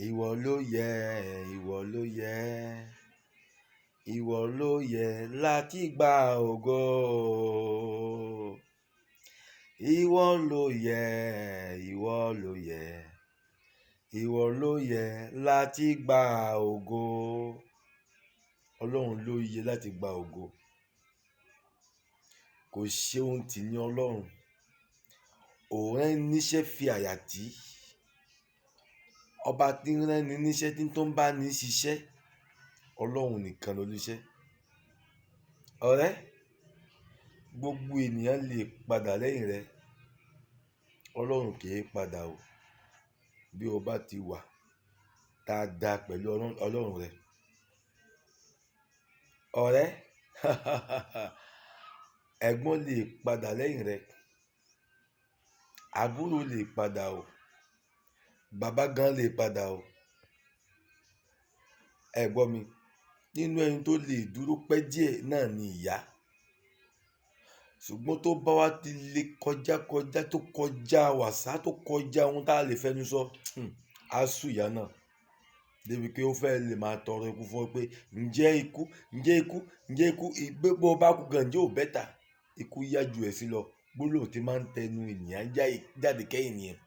Ìwọ ló yẹ, ìwọ ló yẹ, ìwọ ló yẹ láti gba ògo. Ìwọ ló yẹ, ìwọ ló yẹ, ìwọ ló yẹ láti gba ògo. Ọlọ́run ló yẹ láti gba ògo. Kò ṣe ohun tì ní Ọlọ́run. Òun rán níṣẹ́ fi àyà tì. Ọba tí ń rán ni níṣẹ́ tí tó ń bá ní ṣiṣẹ́. Ọlọ́run nìkan ló níṣẹ́. Ọ̀rẹ́, gbogbo ènìyàn lè padà lẹ́yìn rẹ. Ọlọ́run kì í padà o. Bí o bá ti wà dáadáa pẹ̀lú Ọlọ́run rẹ. Ọ̀rẹ́, ẹ̀gbọ́n lè padà lẹ́yìn rẹ. Àbúrò lè padà o. Bàbá gan lè padà o. Ẹ gbọ́ mi, nínú ẹni tó lè dúró pẹ́ díẹ̀ náà ni ìyá. Ṣùgbọ́n tó bá wá ti lè kọjá kọjá tó kọjá wàsá tó kọjá ohun tá lè fẹnu sọ, á sú ìyá náà. Débi pé ó fẹ́ lè máa tọrọ ikú fún ọ pé ǹjẹ́ ikú, ǹjẹ́ ikú, ǹjẹ́ ikú, bó bá kú gan ǹjẹ́ ò better? Ikú yá ju ẹ̀ sí lọ. Gbólóhùn tí máa ń tẹnu ènìyàn jáde kẹ́yìn nìyẹn.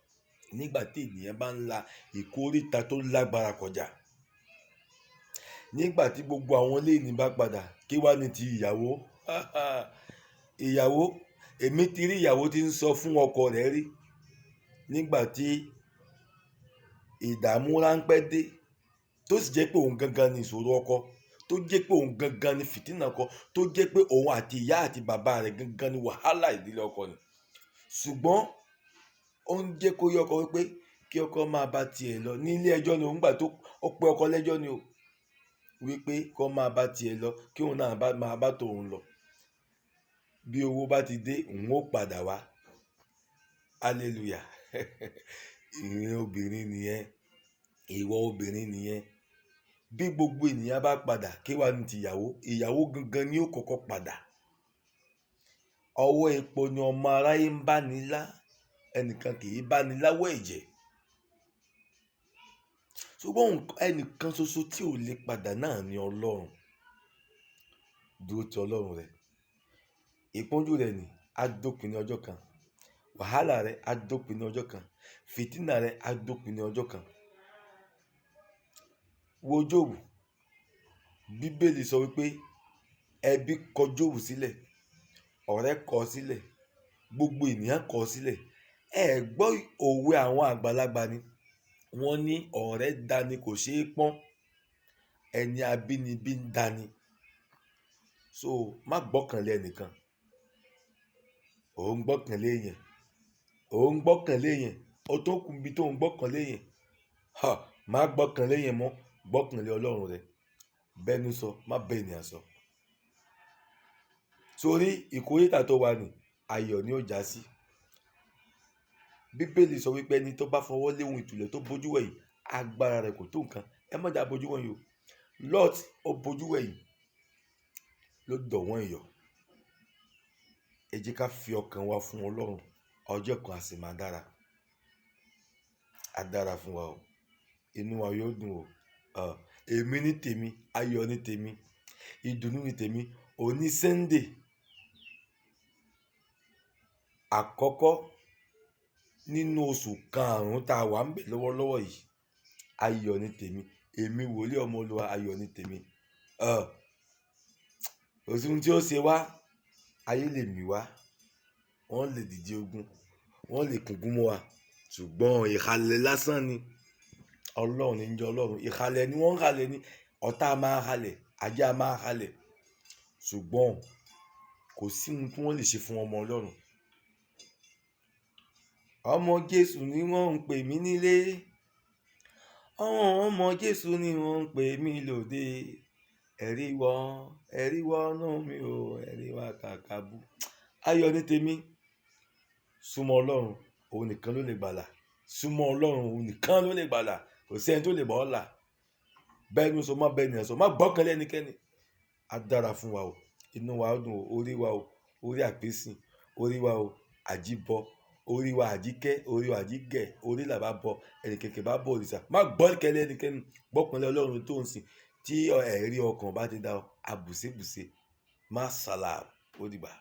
Nígbà tí ènìyàn bá ń la ìkóríta tó lágbára kọjá. Nígbà tí gbogbo àwọn ilé ní bá padà, kí wá ní ti ìyàwó? Ìyàwó, èmi ti rí ìyàwó tí ń sọ fún ọkọ rẹ̀ rí. Nígbà tí ìdààmú ránpẹ́ dé, tó sì jẹ́ pé òun gangan ni ìṣòro ọkọ, tó jẹ́ pé òun gangan ni fìtínà ọkọ, tó jẹ́ pé òun àti ìyá àti bàbá rẹ̀ gangan ni wàhálà ìdílé ọkọ ni. Ṣùgbọ́n ó ń jẹ́ kó yé ọkọ wípé kí ọkọ máa bá tiẹ̀ lọ ní ilé ẹjọ́ ni òun gbà tó ó pe ọkọ lẹ́jọ́ ni o. Wípé kó máa bá tiẹ̀ lọ, kí òun náà bá máa bá tòun lọ. Bí owó bá ti dé, òun ó padà wá. Hallelujah. Ìyẹn obìnrin nìyẹn. Ìwọ obìnrin nìyẹn. Bí gbogbo ènìyàn bá padà, kí wá ní ti ìyàwó? Ìyàwó gangan ni ó kọ́kọ́ padà. Ọwọ́ epo ni ọmọ aráyé ń bá ní lá. Ẹnìkan kì í bá ní láwọ́ ẹ̀jẹ̀. Ṣùgbọ́n ẹnìkan ṣoṣo tí ò lè padà náà ni Ọlọ́run. Dúró ti Ọlọ́run rẹ. Ìpọ́njú rẹ ni á dópin ní ọjọ́ kan. Wàhálà rẹ á dópin ní ọjọ́ kan. Fìtínà rẹ á dópin ní ọjọ́ kan. Wo Jóòbù. Bíbélì sọ wípé ẹbí kọ Jóòbù sílẹ̀, ọ̀rẹ́ kọ ọ́ sílẹ̀, gbogbo ènìyàn kọ ọ́ sílẹ̀. Ẹ gbọ́ òwe àwọn àgbàlagbà ni. Wọ́n ní ọ̀rẹ́ dani kò ṣe é pọ́n, ẹni abínibí ń dani. So má gbọ́kànlé ẹnìkan. Ò ń gbọ́kànlé èèyàn. Ò ń gbọ́kànlé èèyàn. O tó kù níbi tó ń gbọ́kànlé èèyàn. Ha! Má gbọ́kànlé èèyàn mọ́, gbọ́kànlé Ọlọ́run rẹ. Bẹ́nu sọ, má bá ènìyàn sọ. Torí ìkóríta tó wà ní, ayọ̀ ni ó jásí. Bíbélì sọ wípé ẹni tó bá fọwọ́ lé ohun ìtùlẹ̀ tó bojú wẹ̀yìn, agbára rẹ̀ kò tó nǹkan. Ẹ má jà bojú wẹ̀yìn o. Lot ó bojú wẹ̀yìn ló dọ̀wọ́n iyọ̀. Ẹ jẹ́ ká fi ọkàn wa fún Ọlọ́run. Ọjọ́ kan a sì máa dára. A dára fún wa o. Inú wa yóò dùn o. Èmi ní tèmi, ayọ̀ ní tèmi, ìdùnnú ní tèmi. Òní Sunday àkọ́kọ́ nínú oṣù karùn-ún tá a wà ń bẹ̀ lọ́wọ́lọ́wọ́ yìí. Ayọ̀ ní tèmi. Èmi wòlíì ọmọ Olúwa, ayọ̀ ní tèmi. Kò sí ohun tí ó ṣe wá. Ayé lè mì wá. Wọ́n lè dìde ogun. Wọ́n lè kùngún mọ́ wa. Ṣùgbọ́n ìhàlẹ̀ lásán ni. Ọlọ́run ní ń jẹ́ Ọlọ́run. Ìhàlẹ̀ ni wọ́n ń halẹ̀ ni. Ọ̀tá máa halẹ̀, ajá máa halẹ̀. Ṣùgbọ́n kò sí ohun tí wọ́n lè ṣe fún ọmọ Ọlọ́run. Ọmọ Jésù ni wọ́n ń pè mí nílé. Ọmọ Jésù ni wọ́n ń pè mí lóde. Ẹ̀rí wọ́n, ẹ̀rí wọ́nú mi o, ẹ̀rí wá kàkàbú. Ayọ̀ ní tèmi. Súnmọ́ Ọlọ́run, òun nìkan ló lè gbàlà. Súnmọ́ Ọlọ́run, òun nìkan ló lè gbàlà. Kò sí ẹni tó lè bọ́ ọ́ là. Bẹ́nu sọ, má bá ènìyàn sọ, má gbọ́kànlé ẹnikẹ́ni. A dára fún wa o. Inú wa ó dùn o. Orí wa o. Orí àpèsìn. Orí wa o. Àjíbọ. Orí wa àjíkẹ́, orí wa àjígẹ̀, orí làbá bọ, ẹnìkẹ̀kẹ̀ bá bọ òrìṣà. Má gbọ́ kẹ́lẹ́ ẹnikẹ́ni, gbọ́kànlé Ọlọ́run tó ń sìn. Tí ẹ̀rí ọkàn bá ti dá ọ, àbùsíbùsí, má sàlà, ó dìgbà.